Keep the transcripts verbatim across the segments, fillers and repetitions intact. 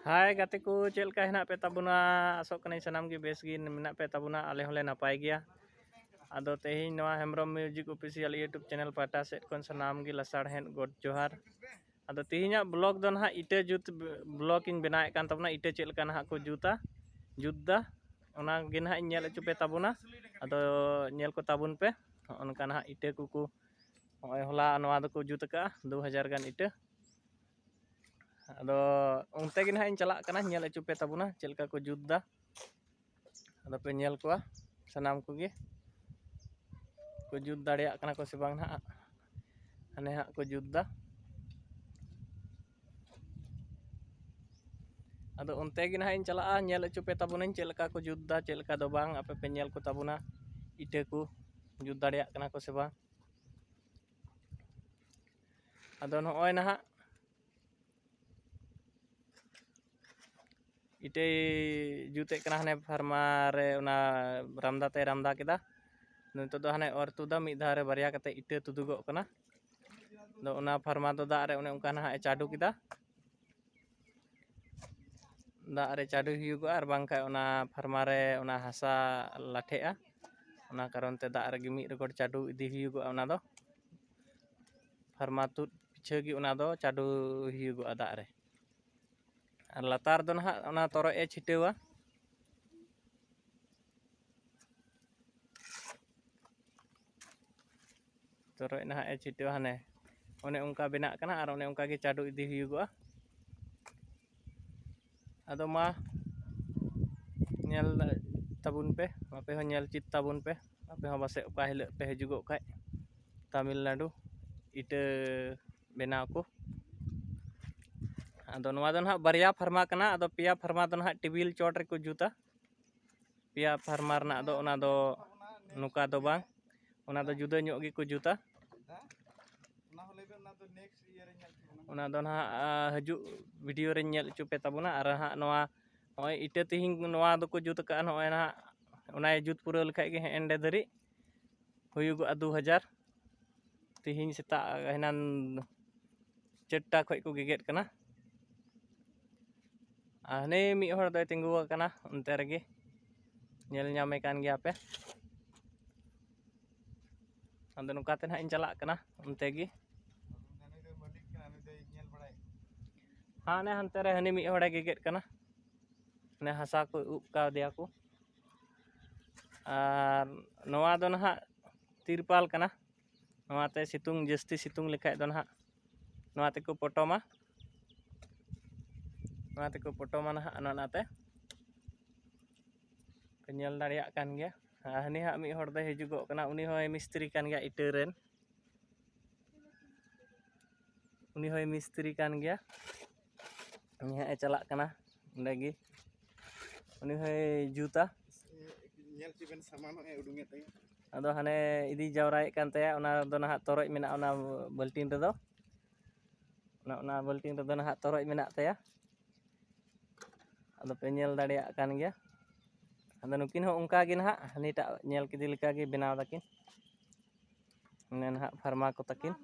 ᱦᱟᱭ ᱜᱟᱛᱮ ᱠᱚ, ᱪᱮᱫ ᱞᱮᱠᱟ ᱦᱮᱱᱟᱜ ᱯᱮ ᱛᱟᱵᱚᱱᱟ? ᱟᱥᱚᱜ ᱠᱟᱹᱱᱟᱹᱧ ᱥᱟᱱᱟᱢ ᱜᱮ ᱵᱮᱥ ᱜᱮ ᱢᱮᱱᱟᱜ ᱯᱮ ᱛᱟᱵᱚᱱᱟ᱾ ᱟᱞᱮ ᱦᱚᱸᱞᱮ ᱱᱟᱯᱟᱭ ᱜᱮᱭᱟ᱾ ᱟᱫᱚ ᱛᱮᱦᱮᱧ ᱱᱚᱣᱟ Hembrom Music Official YouTube channel ᱯᱟᱦᱴᱟ ᱥᱮᱫ ᱠᱷᱚᱱ ᱥᱟᱱᱟᱢ ᱜᱮ ᱞᱟᱥᱟᱲᱦᱮᱫ ᱜᱚᱰ ᱡᱚᱦᱟᱨ᱾ ᱟᱫᱚ ᱛᱮᱦᱮᱧᱟᱜ vlog ᱫᱚ ᱱᱟᱦᱟᱜ ᱤᱴᱟᱹ ᱡᱩᱛ vlog ᱤᱧ ᱵᱮᱱᱟᱣᱮᱫ ᱠᱟᱱ ᱛᱟᱵᱚᱱᱟ᱾ ᱤᱴᱟᱹ ᱪᱮᱫ ᱞᱮᱠᱟ ᱱᱟᱦᱟᱜ ᱠᱚ ᱡᱩᱛᱟ, ᱡᱩᱛ ᱫᱟ, ᱚᱱᱟ ᱜᱮ ᱱᱟᱦᱟᱜ ᱤᱧ ᱧᱮᱞ ᱦᱚᱪᱚ ᱯᱮ ᱛᱟᱵᱚᱱᱟ᱾ ᱟᱫᱚ ᱧᱮᱞ ᱠᱚ ᱛᱟᱵᱚᱱ ᱯᱮ᱾ ᱱᱚᱜᱼᱚ ᱱᱚᱝᱠᱟ ᱱᱟᱦᱟᱜ ᱤᱴᱟᱹ ᱠᱚᱠᱚ, ᱱᱚᱜᱼᱚᱭ ᱦᱚᱞᱟ ᱱᱚᱣᱟ ᱫᱚᱠᱚ ᱡᱩᱛ ᱟᱠᱟᱫᱼᱟ ᱫᱩ ᱦᱟᱡᱟᱨ ᱜᱟᱱ ᱤᱴᱟᱹ᱾ ᱟᱫᱚ ᱚᱱᱛᱮ ᱜᱮ ᱱᱟᱦᱟᱜ ᱤᱧ ᱪᱟᱞᱟᱜ ᱠᱟᱱᱟ, ᱧᱮᱞ ᱦᱚᱪᱚ ᱯᱮ ᱛᱟᱵᱚᱱᱟ ᱪᱮᱫ ᱞᱮᱠᱟ ᱠᱚ ᱡᱩᱛ ᱫᱟ᱾ ᱟᱫᱚ ᱯᱮ ᱧᱮᱞ ᱠᱚᱣᱟ ᱥᱟᱱᱟᱢ ᱠᱚᱜᱮ ᱠᱚ ᱡᱩᱛ ᱫᱟᱲᱮᱭᱟᱜ ᱠᱟᱱᱟ ᱠᱚ ᱥᱮ ᱵᱟᱝ ᱱᱟᱦᱟᱜ᱾ ᱦᱟᱱᱮ ᱦᱟᱸᱜ ᱠᱚ ᱡᱩᱛ ᱫᱟ᱾ ᱟᱫᱚ ᱚᱱᱛᱮ ᱜᱮ ᱱᱟᱦᱟᱜ ᱤᱧ ᱪᱟᱞᱟᱜᱼᱟ, ᱧᱮᱞ ᱦᱚᱪᱚ ᱯᱮ ᱛᱟᱵᱚᱱᱟᱹᱧ ᱪᱮᱫ ᱞᱮᱠᱟ ᱠᱚ ᱡᱩᱛ ᱫᱟ, ᱪᱮᱫ ᱞᱮᱠᱟ ᱫᱚ ᱵᱟᱝ, ᱟᱯᱮ ᱯᱮ ᱧᱮᱞ ᱠᱚ ᱛᱟᱵᱚᱱᱟ ᱤᱴᱟᱹ ᱠᱚ ᱡᱩᱛ ᱫᱟᱲᱮᱭᱟᱜ ᱠᱟᱱᱟ ᱠᱚ ᱥᱮ ᱵᱟᱝ᱾ ᱟᱫᱚ ᱱᱚᱜᱼᱚᱭ ᱱᱟᱦᱟᱜ ᱤᱴᱟᱹᱭ ᱡᱩᱛᱮᱫ ᱠᱟᱱᱟ, ᱦᱟᱱᱮ ᱯᱷᱟᱨᱢᱟ ᱨᱮ ᱚᱱᱟ ᱨᱟᱢᱫᱟ ᱛᱮᱭ ᱨᱟᱢᱫᱟ ᱠᱮᱫᱟ᱾ ᱱᱤᱛᱚᱜ ᱫᱚ ᱦᱟᱱᱮ ᱚᱨ ᱛᱩᱫᱟ, ᱢᱤᱫ ᱫᱷᱟᱣ ᱨᱮ ᱵᱟᱨᱭᱟ ᱠᱟᱛᱮ ᱤᱴᱟᱹ ᱛᱩᱫᱩᱜᱚᱜ ᱠᱟᱱᱟ᱾ ᱟᱫᱚ ᱚᱱᱟ ᱯᱷᱟᱨᱢᱟ ᱫᱚ ᱫᱟᱜ ᱨᱮ ᱚᱱᱮ ᱚᱱᱠᱟ ᱱᱟᱦᱟᱜ ᱮ ᱪᱟᱰᱚ ᱠᱮᱫᱟ᱾ ᱫᱟᱜ ᱨᱮ ᱪᱟᱰᱚᱭ ᱦᱩᱭᱩᱜᱚᱜᱼᱟ, ᱟᱨ ᱵᱟᱝᱠᱷᱟᱱ ᱚᱱᱟ ᱯᱷᱟᱨᱢᱟ ᱨᱮ ᱚᱱᱟ ᱦᱟᱥᱟ ᱞᱟᱴᱷᱮᱜᱼᱟ᱾ ᱚᱱᱟ ᱠᱟᱨᱚᱱ ᱛᱮ ᱫᱟᱜ ᱨᱮᱜᱮ ᱢᱤᱫ ᱨᱮᱠᱚᱨ ᱪᱟᱰᱚ ᱤᱫᱤ ᱦᱩᱭᱩᱜᱚᱜᱼᱟ᱾ ᱚᱱᱟ ᱫᱚ ᱯᱷᱟᱨᱢᱟ ᱛᱩᱫ ᱯᱤᱪᱷᱟᱹ ᱜᱮ ᱚᱱᱟ ᱫᱚ ᱪᱟᱰᱚ ᱦᱩᱭᱩᱜᱚᱜᱼᱟ ᱫᱟᱜ ᱨᱮ᱾ ᱟᱨ ᱞᱟᱛᱟᱨ ᱫᱚ ᱱᱟᱦᱟᱜ ᱚᱱᱟ ᱛᱚᱨᱚᱡ ᱮ ᱪᱷᱤᱴᱟᱹᱣᱟ᱾ ᱛᱚᱨᱚᱡ ᱱᱟᱦᱟᱜ ᱮ ᱪᱷᱤᱴᱟᱹᱣᱟ, ᱦᱟᱱᱮ ᱚᱱᱮ ᱚᱱᱠᱟ ᱵᱮᱱᱟᱜ ᱠᱟᱱᱟ, ᱟᱨ ᱚᱱᱮ ᱚᱱᱠᱟ ᱜᱮ ᱪᱟᱰᱚ ᱤᱫᱤ ᱦᱩᱭᱩᱜᱚᱜᱼᱟ᱾ ᱟᱫᱚ ᱢᱟ ᱧᱮᱞ ᱛᱟᱵᱚᱱ ᱯᱮ, ᱟᱯᱮ ᱦᱚᱸ ᱧᱮᱞ ᱪᱮᱫ ᱛᱟᱵᱚᱱ ᱯᱮ, ᱟᱯᱮ ᱦᱚᱸ ᱯᱟᱥᱮᱡ ᱚᱠᱟ ᱦᱤᱞᱳᱜ ᱯᱮ ᱦᱤᱡᱩᱜᱚᱜ ᱠᱷᱟᱡ ᱛᱟᱢᱤᱞᱱᱟᱰᱩ ᱤᱴᱟᱹ ᱵᱮᱱᱟᱣ ᱠᱚ᱾ ᱟᱫᱚ ᱱᱚᱣᱟ ᱫᱚ ᱱᱟᱦᱟᱜ ᱵᱟᱨᱭᱟ ᱯᱷᱟᱨᱢᱟ ᱠᱟᱱᱟ, ᱟᱫᱚ ᱯᱮᱭᱟ ᱯᱷᱟᱨᱢᱟ ᱫᱚ ᱱᱟᱦᱟᱜ ᱴᱮᱵᱤᱞ ᱪᱚᱴ ᱨᱮᱠᱚ ᱡᱩᱛᱟ᱾ ᱯᱮᱭᱟ ᱯᱷᱟᱨᱢᱟ ᱨᱮᱱᱟᱜ ᱫᱚ ᱚᱱᱟ ᱫᱚ ᱱᱚᱝᱠᱟ ᱫᱚ ᱵᱟᱝ, ᱚᱱᱟ ᱫᱚ ᱡᱩᱫᱟᱹ ᱧᱚᱜ ᱜᱮᱠᱚ ᱡᱩᱛᱟ᱾ ᱚᱱᱟ ᱫᱚ ᱱᱟᱦᱟᱜ, ᱟ, ᱦᱤᱡᱩᱜ ᱵᱷᱤᱰᱤᱭᱳ ᱨᱮᱧ ᱧᱮᱞ ᱦᱚᱪᱚ ᱯᱮ ᱛᱟᱵᱚᱱᱟ᱾ ᱟᱨ ᱦᱟᱸᱜ ᱱᱚᱣᱟ ᱱᱚᱜᱼᱚᱭ ᱤᱴᱟᱹ ᱛᱮᱦᱤᱧ ᱱᱚᱣᱟ ᱫᱚᱠᱚ ᱡᱩᱛ ᱟᱠᱟᱫᱼᱟ, ᱱᱚᱜᱼᱚᱭ ᱱᱟᱦᱟᱜ ᱚᱱᱟᱭ ᱡᱩᱛ ᱯᱩᱨᱟᱹᱣ ᱞᱮᱠᱷᱟᱡ ᱜᱮ ᱦᱮᱸ ᱮᱸᱰᱮ ᱫᱷᱟᱹᱨᱤᱡ ᱦᱩᱭᱩᱜᱚᱜᱼᱟ ᱫᱩ ᱦᱟᱡᱟᱨ᱾ ᱛᱮᱦᱤᱧ ᱥᱮᱛᱟᱜ ᱮᱱᱟᱱ ᱪᱟᱨᱴᱟ ᱠᱷᱚᱡ ᱠᱚ ᱜᱮᱜᱮᱫ ᱠᱟᱱᱟ᱾ ᱟᱨ ᱦᱟᱹᱱᱤ ᱢᱤᱫ ᱦᱚᱲ ᱫᱚᱭ ᱛᱤᱸᱜᱩ ᱟᱠᱟᱱᱟ ᱚᱱᱛᱮ ᱨᱮᱜᱮ, ᱧᱮᱞ ᱧᱟᱢᱮ ᱠᱟᱱ ᱜᱮᱭᱟ ᱯᱮ᱾ ᱟᱫᱚ ᱱᱚᱝᱠᱟ ᱛᱮ ᱱᱟᱦᱟᱜ ᱤᱧ ᱪᱟᱞᱟᱜ ᱠᱟᱱᱟ ᱚᱱᱛᱮ ᱜᱮ᱾ ᱦᱟᱱᱮ ᱦᱟᱱᱛᱮ ᱨᱮ ᱦᱟᱹᱱᱤ ᱢᱤᱫ ᱦᱚᱲᱮ ᱜᱮᱜᱮᱫ ᱠᱟᱱᱟ, ᱦᱟᱱᱮ ᱦᱟᱥᱟ ᱠᱚ ᱩᱵ ᱠᱟᱣᱫᱮᱭᱟ ᱠᱚ᱾ ᱟᱨ ᱱᱚᱣᱟ ᱫᱚ ᱱᱟᱦᱟᱜ ᱛᱤᱨᱯᱟᱞ ᱠᱟᱱᱟ᱾ ᱱᱚᱣᱟᱛᱮ ᱥᱤᱛᱩᱝ, ᱡᱟᱹᱥᱛᱤ ᱥᱤᱛᱩᱝ ᱞᱮᱠᱷᱟᱡ ᱫᱚ ᱱᱟᱦᱟᱜ ᱱᱚᱣᱟ ᱛᱮᱠᱚ ᱯᱚᱴᱚᱢᱟ, ᱱᱚᱣᱟ ᱛᱮᱠᱚ ᱯᱚᱴᱚᱢᱟ ᱱᱟᱦᱟᱜ ᱚᱱᱟ, ᱚᱱᱟᱛᱮ ᱯᱮ ᱧᱮᱞ ᱫᱟᱲᱮᱭᱟᱜ ᱠᱟᱱ ᱜᱮᱭᱟ᱾ ᱟᱨ ᱦᱟᱹᱱᱤ ᱦᱟᱸᱜ ᱢᱤᱫ ᱦᱚᱲ ᱫᱚᱭ ᱦᱤᱡᱩᱜᱚᱜ ᱠᱟᱱᱟ, ᱩᱱᱤ ᱦᱚᱸᱭ ᱢᱤᱥᱛᱨᱤ ᱠᱟᱱ ᱜᱮᱭᱟ ᱤᱴᱟᱹ ᱨᱮᱱ, ᱩᱱᱤ ᱦᱚᱸᱭ ᱢᱤᱥᱛᱨᱤ ᱠᱟᱱ ᱜᱮᱭᱟ᱾ ᱩᱱᱤ ᱦᱟᱸᱜ ᱮ ᱪᱟᱞᱟᱜ ᱠᱟᱱᱟ ᱚᱸᱰᱮ ᱜᱮ, ᱩᱱᱤ ᱦᱚᱸᱭ ᱡᱩᱛᱟ᱾ ᱧᱮᱞ ᱦᱚᱪᱚ ᱵᱮᱱ, ᱥᱟᱢᱟᱱ ᱦᱚᱸ ᱮ ᱩᱰᱩᱝᱮᱫ ᱛᱟᱭᱟ᱾ ᱟᱫᱚ ᱦᱟᱱᱮ ᱤᱫᱤ ᱡᱟᱣᱨᱟᱭᱮᱫ ᱠᱟᱱ ᱛᱟᱭᱟ, ᱚᱱᱟ ᱫᱚ ᱱᱟᱦᱟᱜ ᱛᱚᱨᱚᱡ ᱢᱮᱱᱟᱜᱼᱟ ᱚᱱᱟ ᱵᱟᱹᱞᱴᱤᱱ ᱨᱮᱫᱚ, ᱚᱱᱟ, ᱚᱱᱟ ᱵᱟᱹᱞᱴᱤᱱ ᱨᱮᱫᱚ ᱱᱟᱦᱟᱜ ᱛᱚᱨᱚᱡ ᱢᱮᱱᱟᱜ ᱛᱟᱭᱟ᱾ ᱟᱫᱚ ᱯᱮ ᱧᱮᱞ ᱫᱟᱲᱮᱭᱟᱜ ᱠᱟᱱ ᱜᱮᱭᱟ᱾ ᱟᱫᱚ ᱱᱩᱠᱤᱱ ᱦᱚᱸ ᱚᱱᱠᱟ ᱜᱮ ᱱᱟᱦᱟᱜ ᱦᱟᱹᱱᱤᱴᱟᱜ ᱧᱮᱞ ᱠᱮᱫᱮ ᱞᱮᱠᱟ ᱜᱮ ᱵᱮᱱᱟᱣ ᱫᱟᱠᱤᱱ᱾ ᱚᱱᱮ ᱱᱟᱦᱟᱜ ᱯᱷᱟᱨᱢᱟ ᱠᱚ ᱛᱟᱹᱠᱤᱱ᱾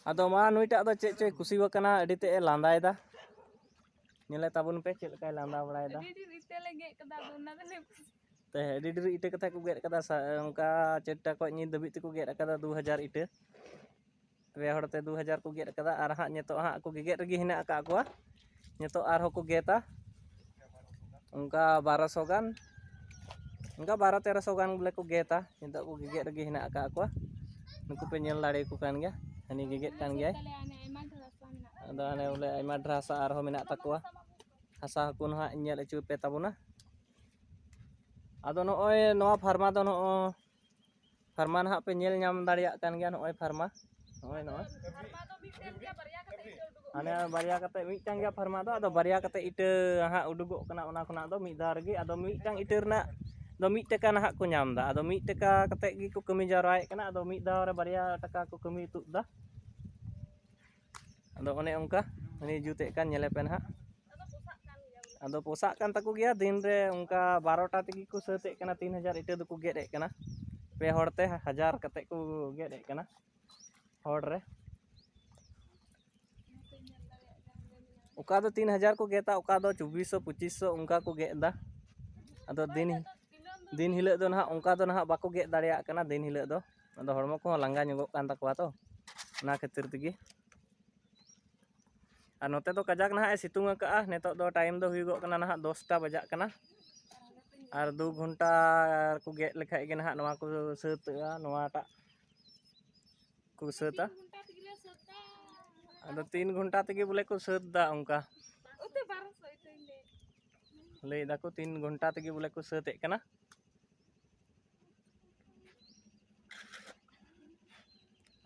ᱟᱫᱚ ᱢᱟ ᱱᱩᱭᱴᱟᱜ ᱫᱚ ᱪᱮᱫ ᱪᱚᱭ ᱠᱩᱥᱤᱣᱟᱠᱟᱱᱟ, ᱟᱹᱰᱤ ᱛᱮᱫ ᱮ ᱞᱟᱸᱫᱟᱭᱮᱫᱟ᱾ ᱧᱮᱞᱮ ᱛᱟᱵᱚᱱ ᱯᱮ ᱪᱮᱫ ᱞᱮᱠᱟᱭ ᱞᱟᱸᱫᱟ ᱵᱟᱲᱟᱭᱮᱫᱟ᱾ ᱟᱹᱰᱤ ᱰᱷᱮᱨ ᱤᱛᱟᱹ ᱞᱮ ᱜᱮᱫ ᱠᱟᱫᱟ, ᱟᱫᱚ ᱚᱱᱟ ᱫᱚᱞᱮ ᱠᱩᱥᱤ- ᱛᱮ ᱟᱹᱰᱤ ᱰᱷᱮᱨ ᱤᱴᱟᱹ ᱠᱟᱛᱮ ᱠᱚ ᱜᱮᱫ ᱠᱟᱫᱟ, ᱥᱟ-, ᱚᱱᱠᱟ ᱪᱟᱨᱴᱟ ᱠᱷᱚᱱ ᱧᱤᱫ ᱫᱷᱟᱹᱵᱤᱡ ᱛᱮᱠᱚ ᱜᱮᱫ ᱠᱟᱫᱟ ᱫᱩ ᱦᱟᱡᱟᱨ ᱤᱴᱟᱹ᱾ ᱯᱮ ᱦᱚᱲ ᱛᱮ ᱫᱩ ᱦᱟᱡᱟᱨ ᱠᱚ ᱜᱮᱫ ᱠᱟᱫᱟ, ᱟᱨ ᱦᱟᱸᱜ ᱱᱤᱛᱚᱜ ᱦᱟᱸᱜ ᱠᱚ ᱜᱮᱜᱮᱫ ᱨᱮᱜᱮ ᱦᱮᱱᱟᱜ ᱟᱠᱟᱫ ᱠᱚᱣᱟ᱾ ᱱᱤᱛᱚᱜ ᱟᱨᱦᱚᱸ ᱠᱚ ᱜᱮᱫᱟ ᱚᱱᱠᱟ ᱵᱟᱨᱚᱥᱚ ᱜᱟᱱ, ᱚᱱᱠᱟ ᱵᱟᱨᱚ ᱛᱮᱨᱚᱥᱚ ᱜᱟᱱ ᱵᱚᱞᱮ ᱠᱚ ᱜᱮᱫᱟ᱾ ᱱᱤᱛᱚᱜ ᱠᱚ ᱜᱮᱜᱮᱫ ᱨᱮᱜᱮ ᱦᱮᱱᱟᱜ ᱟᱠᱟᱫ ᱠᱚᱣᱟ᱾ ᱱᱩᱠᱩ ᱯᱮ ᱧᱮᱞ ᱫᱟᱲᱮᱭᱟᱠᱚ ᱠᱟᱱ ᱜᱮᱭᱟ, ᱦᱟᱹᱱᱤ ᱜᱮᱜᱮᱫ ᱠᱟᱱ ᱜᱮᱭᱟᱭ᱾ ᱟᱫᱚ ᱦᱟᱱᱮ ᱵᱚᱞᱮ ᱟᱭᱢᱟ ᱰᱷᱮᱨ ᱦᱟᱥᱟ ᱟᱨᱦᱚᱸ ᱢᱮᱱᱟᱜ ᱛᱟᱠᱚᱣᱟ᱾ ᱦᱟᱥᱟ ᱦᱚᱸᱠᱚ ᱱᱟᱦᱟᱜ ᱧᱮᱞ ᱦᱚᱪᱚ ᱯᱮ ᱛᱟᱵᱚᱱᱟ᱾ ᱟᱫᱚ ᱱᱚᱜᱼᱚᱭ ᱱᱚᱣᱟ ᱯᱷᱟᱨᱢᱟ ᱫᱚ ᱱᱚᱜᱼᱚᱭ ᱯᱷᱟᱨᱢᱟ ᱱᱟᱦᱟᱜ ᱯᱮ ᱧᱮᱞ ᱧᱟᱢ ᱫᱟᱲᱮᱭᱟᱜ ᱠᱟᱱ ᱜᱮᱭᱟ, ᱱᱚᱜᱼᱚᱭ ᱯᱷᱟᱨᱢᱟ, ᱱᱚᱜᱼᱚᱭ, ᱱᱚᱜᱼᱚᱭ᱾ ᱯᱷᱟᱨᱢᱟ ᱫᱚ ᱢᱤᱫᱴᱮᱱ ᱜᱮᱭᱟ, ᱵᱟᱨᱭᱟ ᱠᱟᱛᱮ ᱤᱛᱟᱹ ᱩᱰᱩᱠᱚᱜ ᱦᱟᱱᱮ ᱠᱟᱱᱟ᱾ ᱵᱟᱨᱭᱟ ᱠᱟᱛᱮ ᱢᱤᱫᱴᱟᱝ ᱜᱮᱭᱟ ᱯᱷᱟᱨᱢᱟ ᱫᱚ, ᱟᱫᱚ ᱵᱟᱨᱭᱟ ᱠᱟᱛᱮ ᱤᱴᱟᱹ ᱦᱟᱸᱜ ᱩᱰᱩᱠᱚᱜ ᱠᱟᱱᱟ ᱚᱱᱟ ᱠᱷᱚᱱᱟᱜ ᱫᱚ ᱢᱤᱫ ᱫᱷᱟᱣ ᱨᱮᱜᱮ᱾ ᱟᱫᱚ ᱢᱤᱫᱴᱟᱝ ᱤᱴᱟᱹ ᱨᱮᱱᱟᱜ ᱫᱚ ᱢᱤᱫ ᱴᱟᱠᱟ ᱱᱟᱦᱟᱜ ᱠᱚ ᱧᱟᱢ ᱮᱫᱟ, ᱟᱫᱚ ᱢᱤᱫ ᱴᱟᱠᱟ ᱠᱟᱛᱮ ᱜᱮᱠᱚ ᱠᱟᱹᱢᱤ ᱡᱟᱣᱨᱟᱭᱮᱫ ᱠᱟᱱᱟ᱾ ᱟᱫᱚ ᱢᱤᱫ ᱫᱷᱟᱣ ᱨᱮ ᱵᱟᱨᱭᱟ ᱴᱟᱠᱟ ᱠᱚ ᱠᱟᱹᱢᱤ ᱛᱩᱫ ᱮᱫᱟ᱾ ᱟᱫᱚ ᱚᱱᱮ ᱚᱱᱠᱟ ᱩᱱᱤ ᱡᱩᱛᱮᱫ ᱠᱟᱱ, ᱧᱮᱞᱮ ᱯᱮ ᱱᱟᱦᱟᱜ᱾ ᱟᱫᱚ ᱯᱚᱥᱟᱜ ᱠᱟᱱ ᱛᱟᱠᱚ ᱜᱮᱭᱟ, ᱫᱤᱱ ᱨᱮ ᱚᱱᱠᱟ ᱵᱟᱨᱚᱴᱟ ᱛᱮᱜᱮ ᱠᱚ ᱥᱟᱹᱛᱮᱫ ᱠᱟᱱᱟ, ᱛᱤᱱ ᱦᱟᱡᱟᱨ ᱤᱴᱟᱹ ᱫᱚᱠᱚ ᱜᱮᱫ ᱮᱫ ᱠᱟᱱᱟ᱾ ᱯᱮ ᱦᱚᱲ ᱛᱮ ᱦᱟᱡᱟᱨ ᱠᱟᱛᱮᱫ ᱠᱚ ᱜᱮᱫ ᱮᱫ ᱠᱟᱱᱟ ᱦᱚᱲ ᱨᱮ᱾ ᱚᱠᱟ ᱫᱚ ᱛᱤᱱ ᱦᱟᱡᱟᱨ ᱠᱚ ᱜᱮᱫᱟ, ᱚᱠᱟ ᱫᱚ ᱪᱚᱵᱵᱤᱥ ᱥᱚ ᱯᱚᱸᱪᱤᱥ ᱥᱚ ᱚᱱᱠᱟ ᱠᱚ ᱜᱮᱫ ᱮᱫᱟ᱾ ᱟᱫᱚ ᱫᱤᱱ ᱫᱤᱱ ᱦᱤᱞᱳᱜ ᱫᱚ ᱱᱟᱦᱟᱜ ᱚᱱᱠᱟ ᱫᱚ ᱱᱟᱦᱟᱜ ᱵᱟᱠᱚ ᱜᱮᱫ ᱫᱟᱲᱮᱭᱟᱜ ᱠᱟᱱᱟ ᱫᱤᱱ ᱦᱤᱞᱳᱜ ᱫᱚ᱾ ᱟᱫᱚ ᱦᱚᱲᱢᱚ ᱠᱚᱦᱚᱸ ᱞᱟᱸᱜᱟ ᱧᱚᱜᱚᱜ ᱠᱟᱱ ᱛᱟᱠᱚᱣᱟ ᱛᱚ, ᱚᱱᱟ ᱠᱷᱟᱹᱛᱤᱨ ᱛᱮᱜᱮ᱾ ᱟᱨ ᱱᱚᱛᱮ ᱫᱚ ᱠᱟᱡᱟᱠ ᱱᱟᱦᱟᱜ ᱮ ᱥᱤᱛᱩᱝ ᱟᱠᱟᱜᱼᱟ᱾ ᱱᱤᱛᱚᱜ ᱫᱚ ᱴᱟᱭᱤᱢ ᱫᱚ ᱦᱩᱭᱩᱜᱚᱜ ᱠᱟᱱᱟ ᱱᱟᱦᱟᱜ ᱫᱚᱥᱴᱟ ᱵᱟᱡᱟᱜ ᱠᱟᱱᱟ᱾ ᱟᱨ ᱫᱩ ᱜᱷᱚᱱᱴᱟ ᱠᱚ ᱜᱮᱫ ᱞᱮᱠᱷᱟᱡ ᱜᱮ ᱱᱟᱦᱟᱜ ᱱᱚᱣᱟ ᱠᱚ ᱥᱟᱹᱛᱟᱹᱜᱼᱟ, ᱱᱚᱣᱟᱴᱟᱜ ᱠᱚ ᱥᱟᱹᱛᱟ᱾ ᱟᱫᱚ ᱛᱤᱱ ᱜᱷᱚᱱᱴᱟ ᱛᱮᱜᱮ ᱵᱚᱞᱮ ᱠᱚ ᱥᱟᱹᱛ ᱫᱟ ᱚᱱᱠᱟ᱾ ᱞᱟᱹᱭ ᱫᱟᱠᱚ ᱛᱤᱱ ᱜᱷᱚᱱᱴᱟ ᱛᱮᱜᱮ ᱵᱚᱞᱮ ᱠᱚ ᱥᱟᱹᱛᱮᱫ ᱠᱟᱱᱟ᱾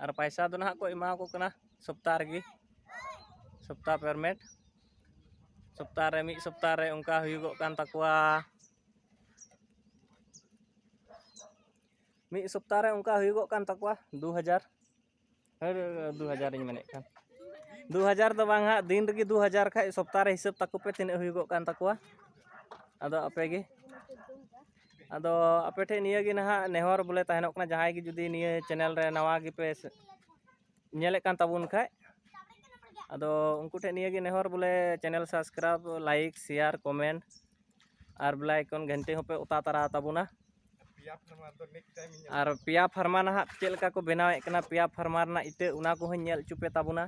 ᱟᱨ ᱯᱟᱭᱥᱟ ᱫᱚ ᱱᱟᱦᱟᱜ ᱠᱚ ᱮᱢᱟ ᱠᱚ ᱠᱟᱱᱟ ᱥᱚᱯᱛᱟ ᱨᱮᱜᱮ, ᱥᱚᱯᱛᱟ ᱯᱮᱢᱮᱱᱴ᱾ ᱥᱚᱯᱛᱟ ᱨᱮ, ᱢᱤᱫ ᱥᱚᱯᱛᱟ ᱨᱮ ᱚᱱᱠᱟ ᱦᱩᱭᱩᱜᱚᱜ ᱠᱟᱱ ᱛᱟᱠᱚᱣᱟ, ᱢᱤᱫ ᱥᱚᱯᱛᱟ ᱨᱮ ᱚᱱᱠᱟ ᱦᱩᱭᱩᱜᱚᱜ ᱠᱟᱱ ᱛᱟᱠᱚᱣᱟ ᱫᱩ ᱦᱟᱡᱟᱨ᱾ ᱦᱮᱸ, ᱫᱩ ᱦᱟᱡᱟᱨ ᱤᱧ ᱢᱮᱱᱮᱫ ᱠᱟᱱ᱾ ᱫᱩ ᱦᱟᱡᱟᱨ ᱫᱚ ᱵᱟᱝ ᱦᱟᱸᱜ, ᱫᱤᱱ ᱨᱮᱜᱮ ᱫᱩ ᱦᱟᱡᱟᱨ ᱠᱷᱟᱡ ᱥᱚᱯᱛᱟ ᱨᱮ ᱦᱤᱥᱟᱹᱵ ᱛᱟᱠᱚ ᱯᱮ ᱛᱤᱱᱟᱹᱜ ᱦᱩᱭᱩᱜᱚᱜ ᱠᱟᱱ ᱛᱟᱠᱚᱣᱟ᱾ ᱟᱫᱚ ᱟᱯᱮ ᱜᱮ, ᱟᱫᱚ ᱟᱯᱮ ᱴᱷᱮᱱ ᱱᱤᱭᱟᱹ ᱜᱮ ᱱᱟᱦᱟᱜ ᱱᱮᱦᱚᱨ ᱵᱚᱞᱮ ᱛᱟᱦᱮᱱᱚᱜ ᱠᱟᱱᱟ, ᱡᱟᱦᱟᱸᱭ ᱜᱮ ᱡᱩᱫᱤ ᱱᱤᱭᱟᱹ ᱪᱮᱱᱮᱞ ᱨᱮ ᱱᱟᱣᱟ ᱜᱮᱯᱮ ᱥᱮ-, ᱧᱮᱞᱮᱫ ᱠᱟᱱ ᱛᱟᱵᱚᱱ ᱠᱷᱟᱡ, ᱟᱫᱚ ᱩᱱᱠᱩ ᱴᱷᱮᱱ ᱱᱤᱭᱟᱹ ᱜᱮ ᱱᱮᱦᱚᱨ ᱵᱚᱞᱮ channel subscribe, like, share, comment ᱟᱨ ᱵᱮᱞ ᱟᱭᱠᱚᱱ ᱜᱷᱟᱱᱴᱤ ᱦᱚᱸᱯᱮ ᱚᱛᱟ ᱛᱟᱨᱟ ᱛᱟᱵᱚᱱᱟ᱾ ᱯᱮᱭᱟ ᱯᱷᱟᱨᱢᱟ ᱫᱚ next time ᱤᱧ ᱧᱮᱞ ᱟᱨ ᱯᱮᱭᱟ ᱯᱷᱟᱨᱢᱟ ᱱᱟᱦᱟᱜ ᱪᱮᱫ ᱞᱮᱠᱟ ᱠᱚ ᱵᱮᱱᱟᱣᱮᱫ ᱠᱟᱱᱟ, ᱯᱮᱭᱟ ᱯᱷᱟᱨᱢᱟ ᱨᱮᱱᱟᱜ ᱤᱴᱟᱹ, ᱚᱱᱟ ᱠᱚᱦᱚᱸᱧ ᱧᱮᱞ ᱦᱚᱪᱚ ᱯᱮ ᱛᱟᱵᱚᱱᱟ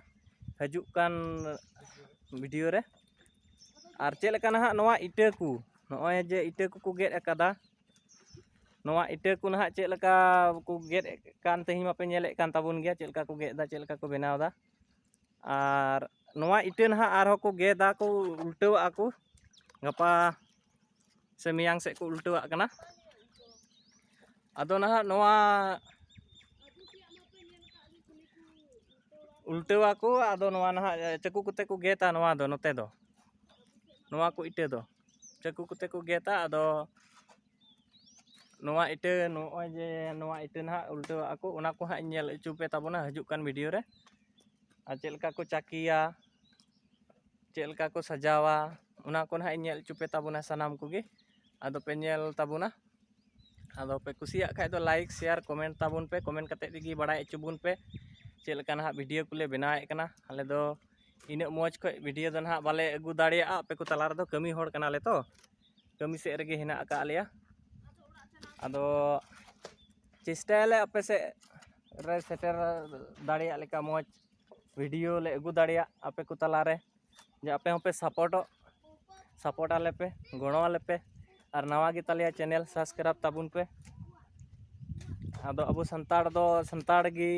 ᱦᱤᱡᱩᱜ ᱠᱟᱱ ᱵᱷᱤᱰᱤᱭᱳ ᱨᱮ᱾ ᱟᱨ ᱪᱮᱫ ᱞᱮᱠᱟ ᱱᱟᱦᱟᱜ ᱱᱚᱣᱟ ᱤᱴᱟᱹ ᱠᱚ, ᱱᱚᱜᱼᱚᱭ ᱡᱮ ᱤᱴᱟᱹ ᱠᱚᱠᱚ ᱜᱮᱫ ᱟᱠᱟᱫᱟ, ᱱᱚᱣᱟ ᱤᱴᱟᱹ ᱠᱚ ᱱᱟᱦᱟᱜ ᱪᱮᱫ ᱞᱮᱠᱟ ᱠᱚ ᱜᱮᱫ ᱮᱫ ᱠᱟᱱ, ᱛᱮᱦᱮᱧ ᱢᱟᱯᱮ ᱧᱮᱞᱮᱫ ᱠᱟᱱ ᱛᱟᱵᱚᱱ ᱜᱮᱭᱟ ᱪᱮᱫ ᱞᱮᱠᱟ ᱠᱚ ᱜᱮᱫ ᱮᱫᱟ, ᱪᱮᱫ ᱞᱮᱠᱟ ᱠᱚ ᱵᱮᱱᱟᱣ ᱮᱫᱟ᱾ ᱟᱨ ᱱᱚᱣᱟ ᱤᱴᱟᱹ ᱱᱟᱦᱟᱜ ᱟᱨᱦᱚᱸ ᱠᱚ ᱜᱮᱫᱟ ᱠᱚ, ᱩᱞᱴᱟᱹᱣᱟᱜᱼᱟ ᱠᱚ, ᱜᱟᱯᱟ ᱥᱮ ᱢᱮᱭᱟᱝ ᱥᱮᱫ ᱠᱚ ᱩᱞᱴᱟᱹᱣᱟᱜ ᱠᱟᱱᱟ᱾ ᱟᱫᱚ ᱱᱟᱦᱟᱜ ᱱᱚᱣᱟ ᱩᱞᱴᱟᱹᱣᱟᱠᱚ, ᱟᱫᱚ ᱱᱚᱣᱟ ᱱᱟᱦᱟᱜ ᱪᱟᱹᱠᱩ ᱠᱚᱛᱮ ᱠᱚ ᱜᱮᱫᱟ ᱱᱚᱣᱟ ᱫᱚ, ᱱᱚᱛᱮ ᱫᱚ, ᱱᱚᱣᱟ ᱠᱚ ᱤᱴᱟᱹ ᱫᱚ ᱪᱟᱹᱠᱩ ᱠᱚᱛᱮ ᱠᱚ ᱜᱮᱫᱟ᱾ ᱟᱫᱚ ᱱᱚᱣᱟ ᱤᱴᱟᱹ ᱱᱚᱜᱼᱚᱭ ᱡᱮ ᱱᱚᱣᱟ ᱤᱴᱟᱹ ᱱᱟᱦᱟᱜ ᱩᱞᱴᱟᱹᱣᱟᱜᱼᱟ ᱠᱚ, ᱚᱱᱟ ᱠᱚ ᱦᱟᱸᱜ ᱤᱧ ᱧᱮᱞ ᱦᱚᱪᱚ ᱯᱮ ᱛᱟᱵᱚᱱᱟ ᱦᱤᱡᱩᱜ ᱠᱟᱱ ᱵᱷᱤᱰᱤᱭᱳ ᱨᱮ, ᱟᱨ ᱪᱮᱫ ᱞᱮᱠᱟ ᱠᱚ ᱪᱟᱹᱠᱤᱭᱟ, ᱪᱮᱫ ᱞᱮᱠᱟ ᱠᱚ ᱥᱟᱡᱟᱣᱟ, ᱚᱱᱟ ᱠᱚ ᱱᱟᱦᱟᱜ ᱤᱧ ᱧᱮᱞ ᱦᱚᱪᱚ ᱯᱮ ᱛᱟᱵᱚᱱᱟ ᱥᱟᱱᱟᱢ ᱠᱚᱜᱮ᱾ ᱟᱫᱚ ᱯᱮ ᱧᱮᱞ ᱛᱟᱵᱚᱱᱟ᱾ ᱟᱫᱚ ᱯᱮ ᱠᱩᱥᱤᱭᱟᱜ ᱠᱷᱟᱡ ᱫᱚ like, share, comment ᱛᱟᱵᱚᱱ ᱯᱮ, comment ᱠᱟᱛᱮᱫ ᱜᱮ ᱵᱟᱲᱟᱭ ᱦᱚᱪᱚ ᱵᱚᱱ ᱯᱮ ᱪᱮᱫ ᱞᱮᱠᱟ ᱱᱟᱦᱟᱜ video ᱠᱚᱞᱮ ᱵᱮᱱᱟᱣᱮᱫ ᱠᱟᱱᱟ᱾ ᱟᱞᱮ ᱫᱚ ᱤᱱᱟᱹᱜ ᱢᱚᱡᱽ ᱠᱷᱚᱡ video ᱫᱚ ᱱᱟᱦᱟᱜ ᱵᱟᱞᱮ ᱟᱹᱜᱩ ᱫᱟᱲᱮᱭᱟᱜᱼᱟ, ᱟᱯᱮ ᱠᱚ ᱛᱟᱞᱟ ᱨᱮᱫᱚ ᱠᱟᱹᱢᱤ ᱦᱚᱲ ᱠᱟᱱᱟᱞᱮ ᱛᱚ, ᱠᱟᱹᱢᱤ ᱥᱮᱫ ᱨᱮᱜᱮ ᱦᱮᱱᱟᱜ ᱟᱠᱟᱫ ᱞᱮᱭᱟ᱾ ᱟᱫᱚ ᱪᱮᱥᱴᱟᱭᱟᱞᱮ ᱟᱯᱮ ᱥᱮᱫ ᱨᱮ ᱥᱮᱴᱮᱨ ᱫᱟᱲᱮᱭᱟᱜ ᱞᱮᱠᱟ ᱢᱚᱡᱽ video ᱞᱮ ᱟᱹᱜᱩ ᱫᱟᱲᱮᱭᱟᱜ ᱟᱯᱮ ᱠᱚ ᱛᱟᱞᱟᱨᱮ, ᱡᱮ ᱟᱯᱮ ᱦᱚᱸᱯᱮ supportᱚᱜ, support ᱟᱞᱮ ᱯᱮ, ᱜᱚᱲᱚ ᱟᱞᱮ ᱯᱮ᱾ ᱟᱨ ᱱᱟᱣᱟ ᱜᱮ ᱛᱟᱞᱮᱭᱟ channel, subscribe ᱛᱟᱵᱚᱱ ᱯᱮ᱾ ᱟᱫᱚ ᱟᱵᱚ ᱥᱟᱱᱛᱟᱲ ᱫᱚ ᱥᱟᱱᱛᱟᱲ ᱜᱮ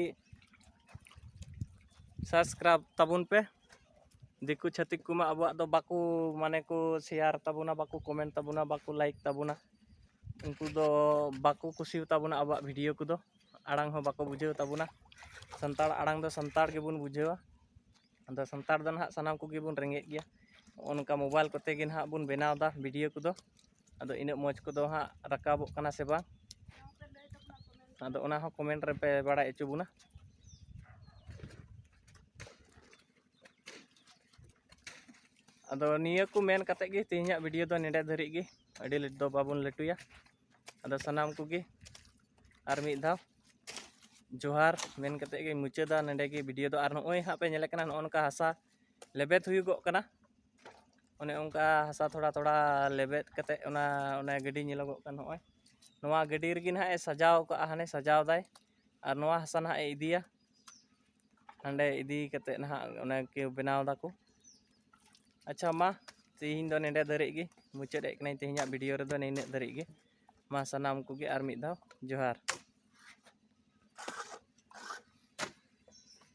subscribe ᱛᱟᱵᱚᱱ ᱯᱮ᱾ ᱫᱤᱠᱩ ᱪᱷᱟᱹᱛᱤᱠ ᱠᱚᱢᱟ ᱟᱵᱚᱣᱟᱜ ᱫᱚ ᱵᱟᱠᱚ, ᱢᱟᱱᱮ, ᱠᱚ share ᱛᱟᱵᱚᱱᱟ, ᱵᱟᱠᱚ comment ᱛᱟᱵᱚᱱᱟ, ᱵᱟᱠᱚ like ᱛᱟᱵᱚᱱᱟ᱾ ᱩᱱᱠᱩ ᱫᱚ ᱵᱟᱠᱚ ᱠᱩᱥᱤᱭᱟᱛᱟᱵᱚᱱᱟ ᱟᱵᱚᱣᱟᱜ video ᱠᱚᱫᱚ, ᱟᱲᱟᱝ ᱦᱚᱸ ᱵᱟᱠᱚ ᱵᱩᱡᱷᱟᱹᱣ ᱛᱟᱵᱚᱱᱟ᱾ ᱥᱟᱱᱛᱟᱲ ᱟᱲᱟᱝ ᱫᱚ ᱥᱟᱱᱛᱟᱲ ᱜᱮᱵᱚᱱ ᱵᱩᱡᱷᱟᱹᱣᱟ᱾ ᱟᱫᱚ ᱥᱟᱱᱛᱟᱲ ᱫᱚ ᱱᱟᱦᱟᱜ ᱥᱟᱱᱟᱢ ᱠᱚᱜᱮ ᱵᱚᱱ ᱨᱮᱸᱜᱮᱡ ᱜᱮᱭᱟ᱾ ᱱᱚᱜᱼᱚ ᱱᱚᱝᱠᱟ mobile ᱠᱚᱛᱮ ᱜᱮ ᱱᱟᱦᱟᱜ ᱵᱚᱱ ᱵᱮᱱᱟᱣ ᱮᱫᱟ video ᱠᱚᱫᱚ᱾ ᱟᱫᱚ ᱤᱱᱟᱹᱜ ᱢᱚᱡᱽ ᱠᱚᱫᱚ ᱦᱟᱸᱜ ᱨᱟᱠᱟᱵᱚᱜ ᱠᱟᱱᱟ ᱥᱮ ᱵᱟᱝ, ᱟᱫᱚ ᱚᱱᱟ ᱦᱚᱸ comment ᱨᱮᱯᱮ ᱵᱟᱲᱟᱭ ᱦᱚᱪᱚ ᱵᱚᱱᱟ᱾ ᱟᱫᱚ ᱱᱤᱭᱟᱹ ᱠᱚ ᱢᱮᱱ ᱠᱟᱛᱮᱫ ᱜᱮ ᱛᱮᱦᱮᱧᱟᱜ video ᱫᱚ ᱱᱮᱰᱮ ᱫᱷᱟᱹᱨᱤᱡ ᱜᱮ, ᱟᱹᱰᱤ ᱞᱮᱴ ᱫᱚ ᱵᱟᱵᱚᱱ ᱞᱟᱹᱴᱩᱭᱟ᱾ ᱟᱫᱚ ᱥᱟᱱᱟᱢ ᱠᱚᱜᱮ ᱟᱨ ᱢᱤᱫ ᱫᱷᱟᱣ ᱡᱚᱦᱟᱨ ᱢᱮᱱ ᱠᱟᱛᱮᱫ ᱜᱮ ᱢᱩᱪᱟᱹᱫᱟ ᱱᱚᱰᱮ ᱜᱮ video ᱫᱚ᱾ ᱟᱨ ᱱᱚᱜᱼᱚᱭ ᱦᱟᱸᱜ ᱯᱮ ᱧᱮᱞᱮᱫ ᱠᱟᱱᱟ, ᱱᱚᱜᱼᱚ ᱱᱚᱝᱠᱟ ᱦᱟᱥᱟ ᱞᱮᱵᱮᱫ ᱦᱩᱭᱩᱜᱚᱜ ᱠᱟᱱᱟ᱾ ᱚᱱᱮ ᱚᱱᱠᱟ ᱦᱟᱥᱟ ᱛᱷᱚᱲᱟ ᱛᱷᱚᱲᱟ ᱞᱮᱵᱮᱫ ᱠᱟᱛᱮᱫ ᱚᱱᱟ, ᱚᱱᱟ ᱜᱟᱹᱰᱤ ᱧᱮᱞᱚᱜᱚᱜ ᱠᱟᱱ, ᱱᱚᱜᱼᱚᱭ ᱱᱚᱣᱟ ᱜᱟᱹᱰᱤ ᱨᱮᱜᱮ ᱱᱟᱦᱟᱜ ᱮ ᱥᱟᱡᱟᱣ ᱠᱟᱜᱼᱟ, ᱦᱟᱱᱮ ᱥᱟᱡᱟᱣ ᱫᱟᱭ᱾ ᱟᱨ ᱱᱚᱣᱟ ᱦᱟᱥᱟ ᱱᱟᱦᱟᱜ ᱮ ᱤᱫᱤᱭᱟ, ᱦᱟᱸᱰᱮ ᱤᱫᱤ ᱠᱟᱛᱮᱫ ᱱᱟᱦᱟᱜ ᱚᱱᱮ ᱠᱚ ᱵᱮᱱᱟᱣ ᱫᱟᱠᱚ᱾ ᱟᱪᱪᱷᱟ, ᱢᱟ ᱛᱮᱦᱮᱧ ᱫᱚ ᱱᱮᱰᱮ ᱫᱷᱟᱹᱨᱤᱡ ᱜᱮ, ᱢᱩᱪᱟᱹᱫ ᱮᱫ ᱠᱟᱹᱱᱟᱹᱧ ᱛᱮᱦᱮᱧᱟᱜ video ᱨᱮᱫᱚ ᱱᱤᱱᱟᱹᱜ ᱫᱷᱟᱹᱨᱤᱡ ᱜᱮ᱾ ᱢᱟ ᱥᱟᱱᱟᱢ ᱠᱚᱜᱮ ᱟᱨ ᱢᱤᱫ ᱫᱷᱟᱣ ᱡᱚᱦᱟᱨ᱾